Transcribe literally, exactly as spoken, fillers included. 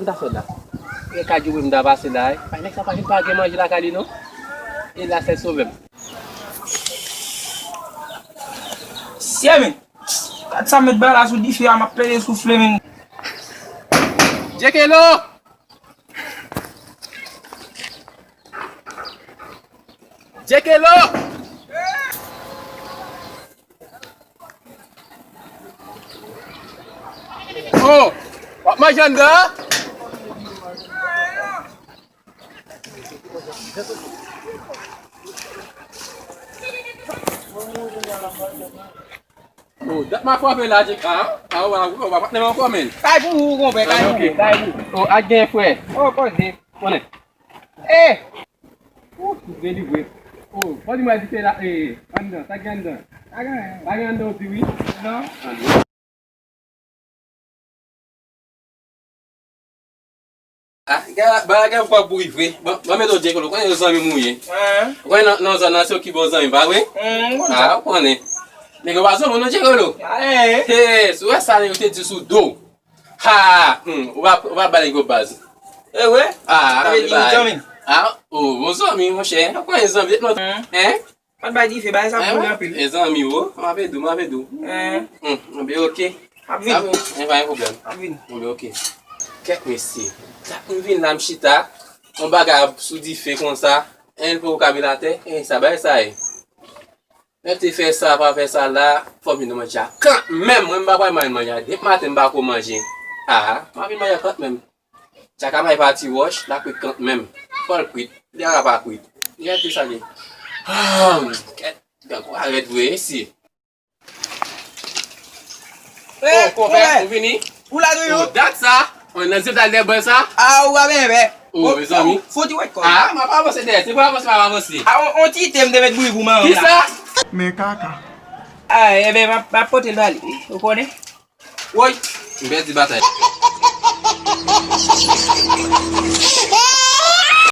M ta fè la. E ka di wi m ta pase la, e. Ay, nèg sa pa vin pa gen manje lakay li, non. E la, sèl sove m. Sye, men. Gad sa met bagay la sou dife a, m ap plede soufle, men. Djekelo! Djekelo! Oh, w ap manje anndan? Oh, dat m ap frape la, Djek. Ah, ah, w a, w a patnè m ankò, men. Kay pou ou, konpè, kay pou ou, kay pou ou. Oh, ak gen frè. Oh, poze. Konnen. Eh! Ou delivre. Oh, fò di mwen di se la, eh, anndan, sa gen anndan? Pa gen anyen. Pa gen anndan, ou di wi? Non. Anndan. Ah, bagay gen fwa pou rive. Bon, bon, men Djekolo, konnen yo zanmi m ou ye. Hein? Ou konnen nan, nan zòn nan se yo ki bon zanmi, pa vre? Hmm, m konn sa. Ah, ou konnen. Nèg yo pa zanmi w non, Djekolo. Ah, eh. Hey, si w wè sa nèg yo te di sou do w. Ha, hmm, ou pa, ou pa ba nèg yo baz. E vre? Ah, sa vle di ou zanmi? Ah, oh, bon zanmi, monchè. Ou konnen zanmi, depi lontan. Hmm. Hein? Pa t bay dife, bagay sa pou anpil. E zanmi w, m ap ede w, m ap ede w. Hmm. Hmm, anben, ok. M ap vin. M ap vin, pa gen pwoblèm. M ap vin. Anben, ok. Kèt mesye. Sa pou m vin la, m chita. Yon bagay sou dife konsa. En pou kabilatè. E sa, bagay sa ye. Mwen te fè sa, pa fè sa la, fò m vin nan manje a kanmenm. Mwen, m pa pral manje manje a. Depi maten, m pa ko manje. Ah, m ap vin manje a kanmenm. Tchaka may pati wòch, l ap kwit kanmenm. Fò l kwit. Li a pa kwit. Li a te sale. Ah, kèt, gang ou arèt vre, esi. Oh, konpè, ou vini? Ou la toujou? Oh, dat sa. On nan zeptal de bò sa. Ah, ou pa byen fè. Oh, mezanmi. Fò ti wè kò. Ah, m ap avanse dèyè. Se pou avanse, m ap avanse. Ah, on, on ti tem te met bri pou manman la. Kisa? Men kaka. Ah, ebyen, m ap, m ap pote l ba li, wi. Ou konnen? Woy! M pèdi batay.